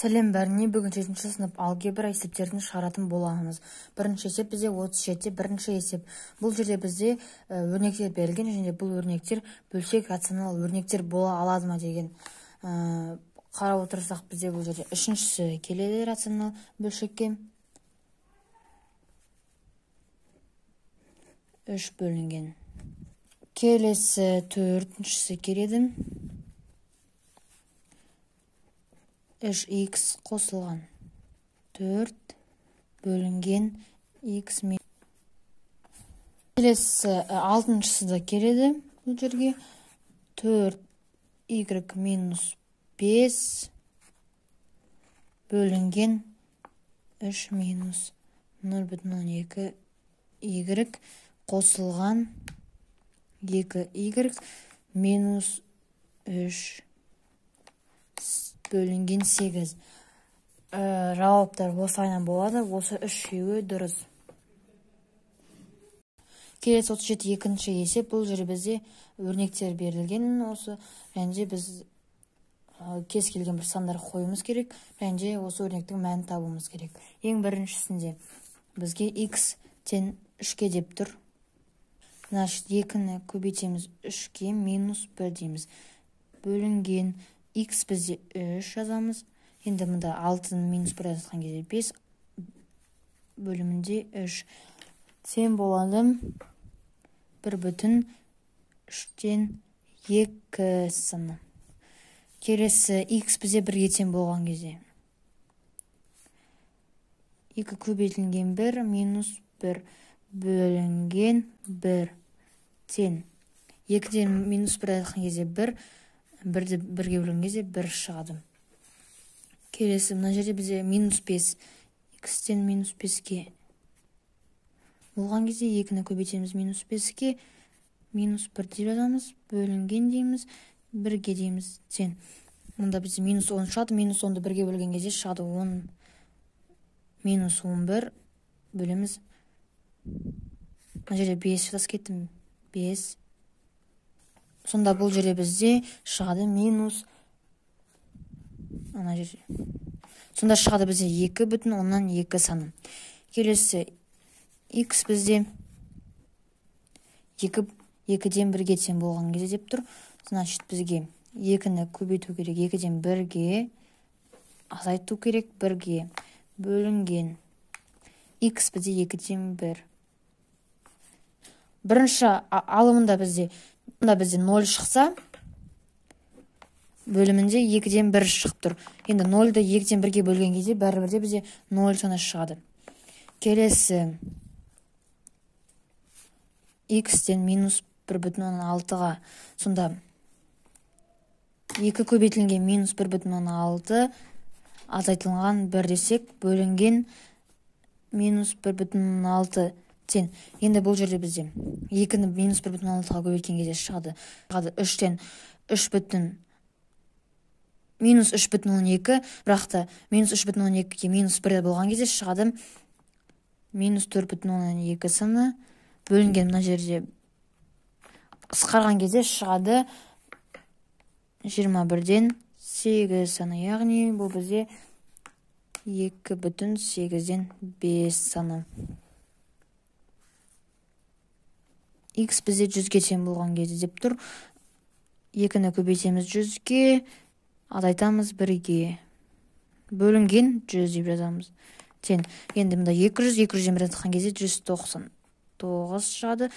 Сәлем бәріне, бүгін 7-ші сынып алгебра есептерін шығаратын боламыз. Бірінші есеп бізде 37-те бірінші есеп. Бұл жерде бізде өрнектер берілген және бұл өрнектер бөлшек рационал өрнектер бола алады ма деген қарап отырсақ, бізде бұл жерде үшіншісі келеді рационал бөлшекке. 3 бөлінген. Келесі төртіншісі келеді. 3х қосылған 4 бөлінген х. Келесі алтыншысы да келеді бұл жерге. 4y минус 5 бөлінген 3 минус 0,2 y қосылған 2y минус 3 бөлінген 8. Жауаптар осылайынан болады. Осы үшеуі дұрыс. Келесі 37 екінші есеп. Бұл жерде бізде өрнектер берілген осы. Және де біз кез келген бір сандар қоюымыз керек. Және де осы өрнектің мәнін табуымыз керек. Ең біріншісінде бізге x тең 3-ке деп тұр. Значит, 2-ні көбейтеміз 3-ке минус 1 дейміз. Бөлінген x бізде 3 жазамыз. Енді мында 6 минус 1 жазған кезде 5 бөлімінде 3 тең болады 1,3 2 саны. Келесі x бізде 1-ге тең болған кезде 2 көбейтілген 1 минус 1 бөлінген 1 тең 2-ден минус 1 айтқан кезде 1, 1-ді 1-ге бөлген кезде 1 шығады. Келесі мына жерде бізде минус 5, x-тен минус 5-ке болған кезде 2-ні көбейтеміз минус 5-ке, минус 1 деп жазамыз, бөлінген дейміз, 1-ге дейміз, тең. Мұнда бізде минус 10 шығады, минус 10-ды 1-ге бөлген кезде шығады 10 минус 11 бөлеміз. Мына жерде 5 жазып кеттім, 5. Сонда бұл жерде бізде шығады минус ана жерде. Сонда шығады бізде 2,2 саны. Келесі x бізде 2-ден 1-ге тең болған кезде деп тұр. Значит, бізге 2-ні көбейту керек, 2-ден 1-ге азайту керек, 1-ге бөлінген x бізде 2-ден 1. Бірінші алымында бізде 0 шықса, бөлімінде 2-ден 1 шығып тұр. Енді 0-ды 2-ден 1-ге бөлген кезде бәрібір де бізде 0 саны шығады. Келесі x-тен минус 1,6-ға. Сонда 2 көбейтілген минус 1,6 азайтылған 1 десек, бөлінген минус 1,6 тең. Енді бұл жерде бізде 2-ні минус 1,6-ға көбейткен кезде шығады. 3-тен 3, минус 3,2, бірақ та минус 3,2-ге минус 1 болған кезде шығады минус 4,2 саны. Бөлінген мына жерде қысқарған кезде шығады 21-ден 8 саны. Яғни бұл бізде 2,8-ден 5 саны. X бізде 100-ге тең болған кезде деп тұр. 2-ні көбейтеміз 100-ге, азайтамыз 1-ге. Бөлінген 100 деп жазамыз. Тең. Енді мында 200, 200-ден 1 азайтқан кезде 199 шығады.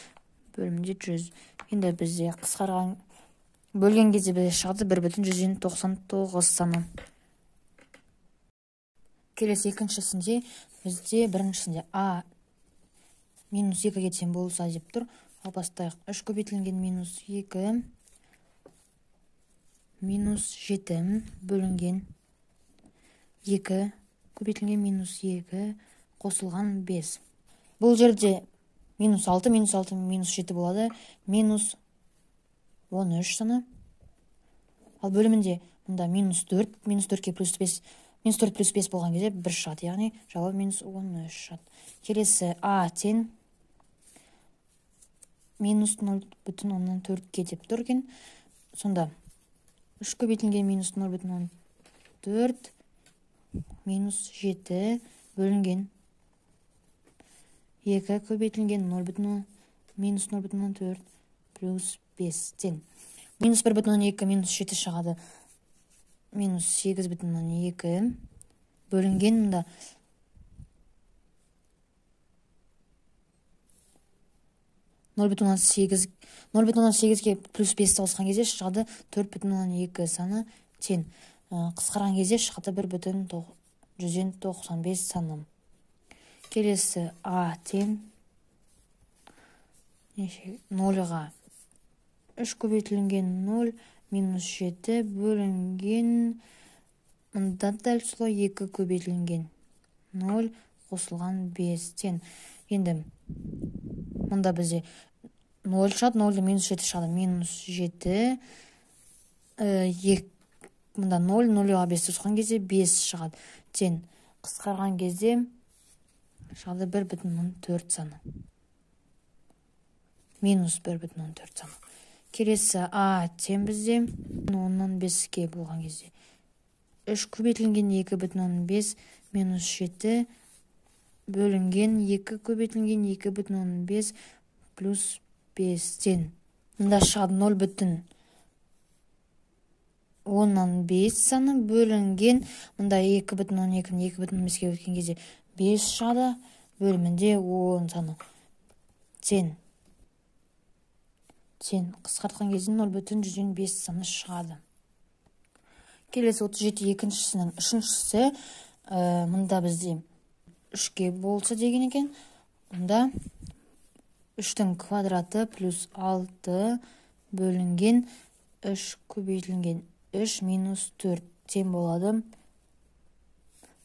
Бөлімінде 100. Енді бізде қысқарған бөлген кезде бізде шығады 1,199 саны. Келесі екіншісінде бізде біріншісінде а минус 2-ге тең болса деп тұр. Ал бастайық. 3 көбейтілген минус 2 минус 7 бөлінген 2 көбейтілген минус 2 қосылған 5. Бұл жерде минус 6, минус 6, минус 7 болады. Минус 13 саны. Ал бөлімінде мұнда минус 4, минус 4-ке плюс 5, минус 4 плюс 5 болған кезде 1 шығады. Яғни жауап минус 13 шығады. Келесі а тең минус 0,4-ке деп тұр екен. Сонда 3 көбейтілген минус 0,4 минус 7 бөлінген 2 көбейтілген 0,5 минус 0,4 плюс 5 тең. Минус 1,2 минус 7 шығады. Минус 8,2 бөлінген мында 0,8 0,8-ге плюс 5 қосқан кезде шығады 4,2 саны тең. Қысқарған кезде шығады 1,195 саны. Келесі А тең 0-ға 3 көбейтілген 0 минус 7 бөлінген мында дәл солай 2 көбейтілген 0 қосылған 5 тең. Енді мында бізде 0 шығады, 0-ды минус 7 шығады, минус 7, 2, мында 0, 0-ға 5 қосқан кезде 5 шығады. Тең қысқарған кезде шығады 1,4 саны. Минус 1,4 саны. Келесі А тең бізде 10-5-ке болған кезде 3 көбейтілген 2,5 минус 7 бөлінген 2 көбейтілген 2,5 плюс 5 тең. Мында шығады 0,5 саны бөлінген мында 2,2-ні 2,5-ке бөлген кезде 5 шығады, бөлімінде 10 саны тең. Тең қысқартқан кезде 0,5 саны шығады. Келесі 37 екіншісінің үшіншісі, мында бізде 3-ке болса деген екен. Мұнда 3-тің квадраты плюс 6 бөлінген 3 көбейтілген 3 минус 4 тең болады.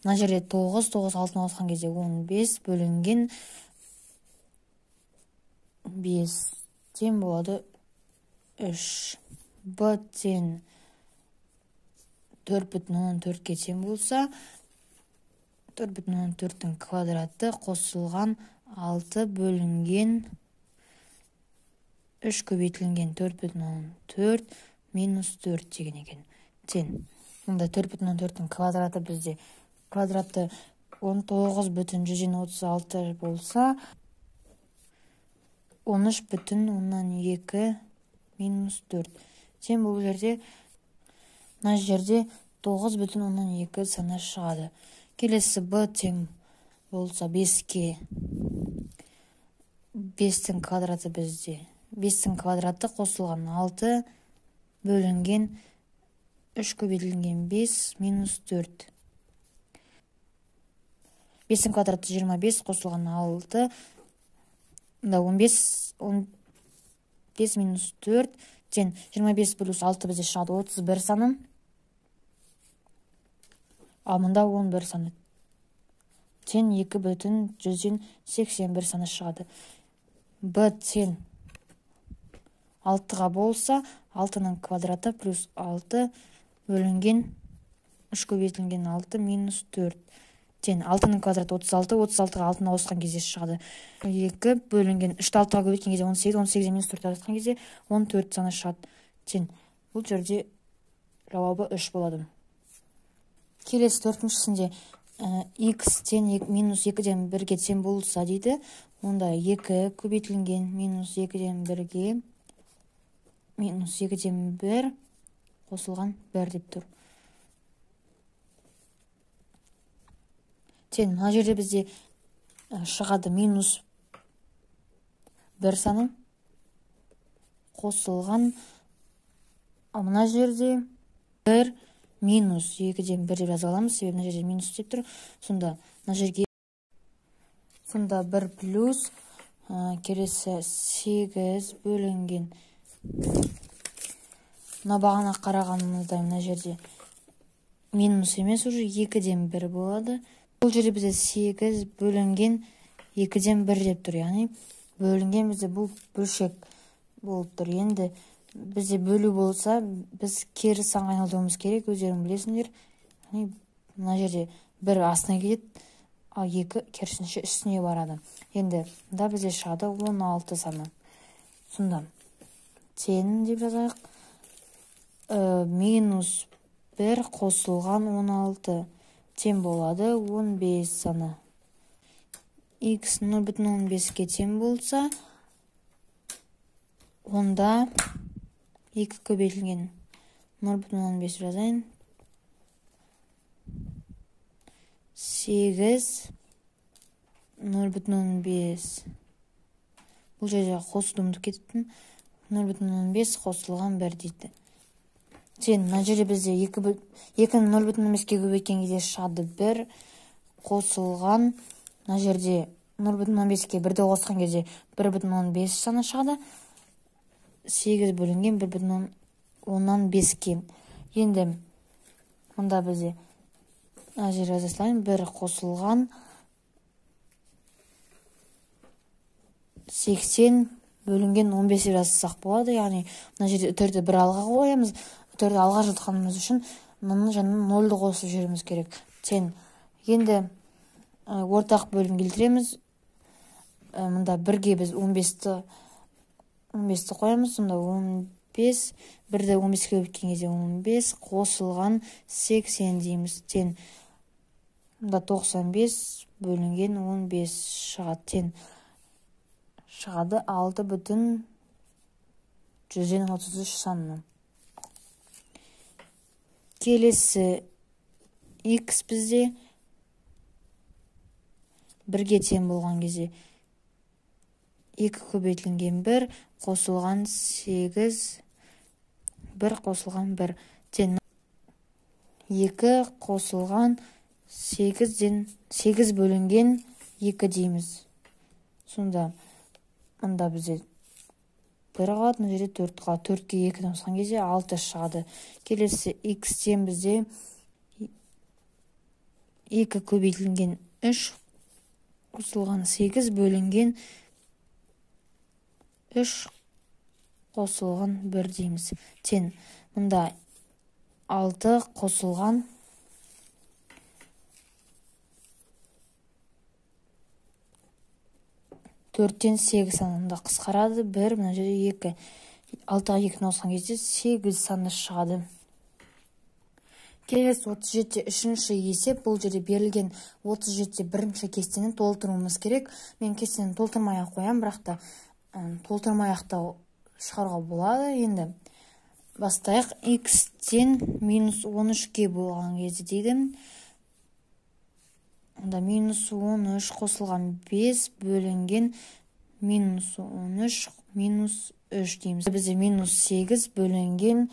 Мына жерде 9, 9 6-ны қосқан кезде 15 бөлінген 5 тең болады 3. Б тең 4,4-ке тең болса, 4,4-тің квадраты қосылған 6 бөлінген 3 көбейтілген 4,4 минус 4 деген екен. Тең. Мұнда 4,4-тің квадраты бізде квадраты 19,136 болса, 13,2 минус 4. Тең бұл жерде, мына жерде 9,2 саны шығады. Келесі Б тең болса 5-ке 5-тің квадраты бізде 5-тің квадраты қосылған 6 бөлінген 3 көбейтілген 5 минус 4. 5-тің квадраты 25 қосылған 6, мында 15, 15 минус 4 тең 25 плюс 6 бізде шығады 31 саны. Ал мында 11 саны. Тең 2,181 саны шығады. Б тең 6-ға болса, 6-ның квадраты плюс 6 бөлінген 3 көбейтілген 6 минус 4. Тең 6-ның квадраты 36, 36-ға 6-ны қосқан кезде шығады 2 бөлінген 3-ті 6-ға көбейткен кезде 18, 18-ден минус 4 азайтқан кезде 14 саны шығады. Тең бұл жерде жауабы 3 болады. Келесі төртіншісінде x тең минус 2-ден 1-ге тең болса дейді. Онда 2 көбейтілген минус 2-ден 1-ге минус 2-ден 1 қосылған 1 деп тұр. Тең мына жерде бізде шығады минус 1 саны қосылған, ал мына жерде 1 минус 2-ден 1 деп жаза аламыз, себебі мына жерде минус деп тұр. Сонда мына жерге сонда 1 плюс келесі 8 бөлінген. Мына бағана қарағанымыздай мына жерде минус емес, уже 2-ден 1 болады. Бұл жерде бізде 8 бөлінген 2-ден 1 деп тұр, яғни бөлінген бізде бұл бөлшек болып тұр. Енді бізде бөлу болса, біз кері санға айналдыруымыз керек, өздерің білесіңдер. Яғни мына жерде 1 астына кетеді, ал 2 керісінше үстіне барады. Енді мында бізде шығады 16 саны. Сонда тең деп жазайық. Минус 1 қосылған 16 Тең болады 15 саны. Х 0,15-ке тең болса, онда 2 көбейтілген 0,15 жазайын. 8 0,15. Бұл жерде қосуды ұмытып кетіппін. 0,15 қосылған 1 дейді. Тең, мына жерде бізде 2-ні 0,15-ке көбейткен кезде шығады 1 қосылған, мына жерде 0,15-ке 1-ді қосқан кезде 1,15 саны шығады. 8 бөлінген 1,5-ке. Енді мұнда бізде мына жерге жаза салайын, 1 қосылған 80 бөлінген 15 деп жазсақ болады. Яғни мына жерде үтірді бір алға қоямыз. Үтірді алға жылытқанымыз үшін мұның жанына 0-ды қосып жіберуіміз керек. Тең. Енді ортақ бөлім келтіреміз. Мұнда бірге біз 15-ті қоямыз. Сонда 15, 1-ді 15-ке көбейткен кезде 15 қосылған 80 дейміз. Тең. Мұнда 95 бөлінген 15 шығады. Тең. Шығады 6,133 саны. Келесі х бізде 1-ге тең болған кезде 2 көбейтілген 1 қосылған 8, 1 қосылған 1 тең 2 қосылған 8-ден 8 бөлінген 2 дейміз. Сонда мында бізде 1 қалады, мына жерде 4 қалады. 4-ке 2-ні қосқан кезде 6 шығады. Келесі х-тен бізде 2 көбейтілген 3 қосылған 8 бөлінген 3 қосылған 1 дейміз. Тең. Мында 6 қосылған 4-тен 8 саны қысқарады. 1, мына жерде 2. 6-ға 2-ні қосқан кезде 8 саны шығады. Келесі 37-3 есеп. Бұл жерде берілген 37-1 кестені толтыруымыз керек. Мен кестені толтырмай-ақ қоям, бірақ та толтырмай-ақ та шығаруға болады. Енді бастайық. Х-тен минус 13-ке болған кезде дейді. Онда минус 13 қосылған 5 бөлінген минус 13 минус 3 дейміз. Бізде минус 8 бөлінген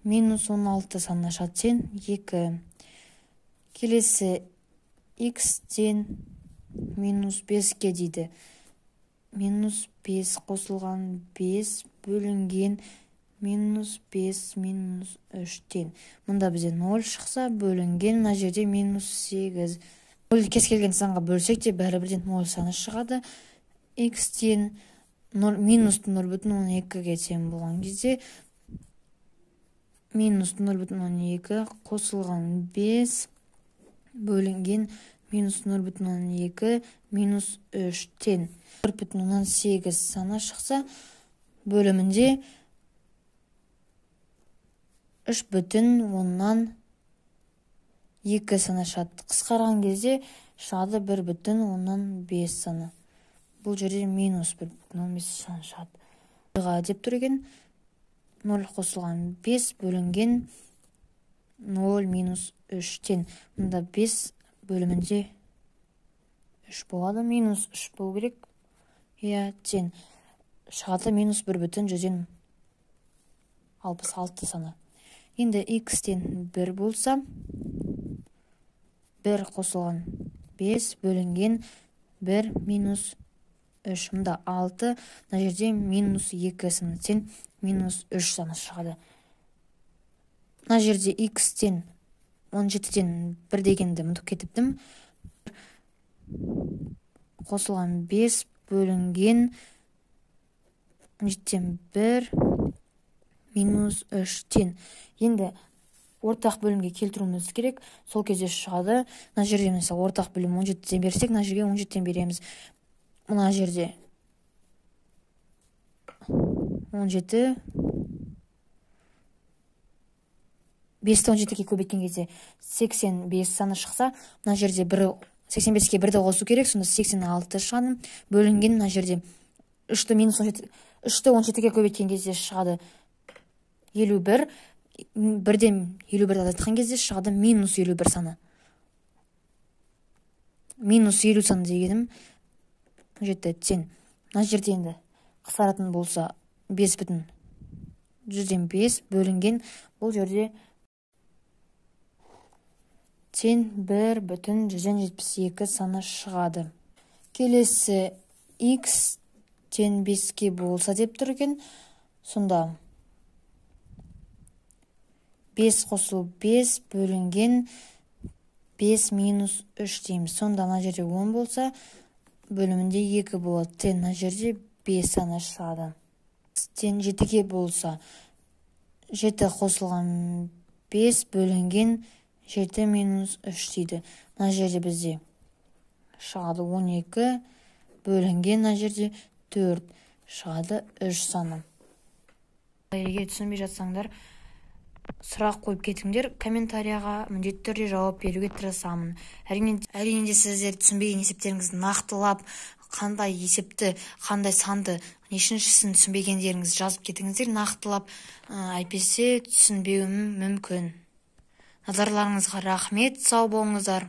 минус 16 саны шығады. Тең 2. Келесі х-тен минус 5-ке дейді. Минус 5 қосылған 5 бөлінген минус 5 минус 3 тең. Мұнда бізде 0 шықса, бөлінген мына жерде минус 8. 0 кез келген санға бөлсек те бәрібір 0 саны шығады. Х тең минус 0,12-ге тең болған кезде минус 0,12 қосылған 5 бөлінген минус 0,12 минус 3 тең. 4,8 саны шықса, бөлімінде 3,2 саны шығады. Қысқарған кезде шығады 1,5 саны. Бұл жерде минус 1,5 саны шығады. Деп тұр екен. 0 қосылған 5 бөлінген 0 минус 3 тең. Мұнда 5 бөлімінде 3 болады. Минус 3 болу керек. Иә, тең. Шығады минус 1,166 саны. Енді х-тен 1 болса, 1 қосылған 5 бөлінген 1 минус 3. Мұнда 6, мына жерде минус 2 саны тең минус 3 саны шығады. Мына жерде х-тен 17-тен 1 дегенді ұмытып кетіптім. Қосылған 5 бөлінген 17-тен 1 минус 3 тең. Енді ортақ бөлімге келтіруіміз керек. Сол кезде шығады. Мына жерде мысалы ортақ бөлім 17-тен берсек, мына жерге 17-тен береміз. Мына жерде 17 5-ті 17-ге көбейткен кезде 85 саны шықса, мына жерде 85-ке 1-ді қосу керек, сонда 86 шығады. Бөлінген мына жерде 3-ті минус 17, 3-ті 17-ге көбейткен кезде шығады 51, 1-ден 51-ді азайтқан кезде шығады минус 51 саны. Минус 50 саны дегенім 7 тең. Мына жерде енді қысқаратын болса 5,5 бөлінген бұл жерде тең 1,172 саны шығады. Келесі x тең 5-ке болса деп тұр екен. Сонда 5 қосу 5 бөлінген 5 минус 3 дейміз. Сонда мына жерде 10 болса, бөлімінде 2 болады. Тең мына жерде 5 саны шығады. Тең 7-ге болса, 7 қосылған 5 бөлінген 7 минус 3 дейді. Мына жерде бізде шығады 12 бөлінген мына жерде 4 шығады 3 саны. Егер түсінбей жатсаңдар, сұрақ қойып кетіңдер комментарияға, міндетті түрде жауап беруге тырысамын. Әрине де сіздер түсінбеген есептеріңізді нақтылап, қандай есепті, қандай санды, нешіншісін түсінбегендеріңізді жазып кетіңіздер нақтылап, әйтпесе түсінбеуім мүмкін. Назарларыңызға рахмет, сау болыңыздар.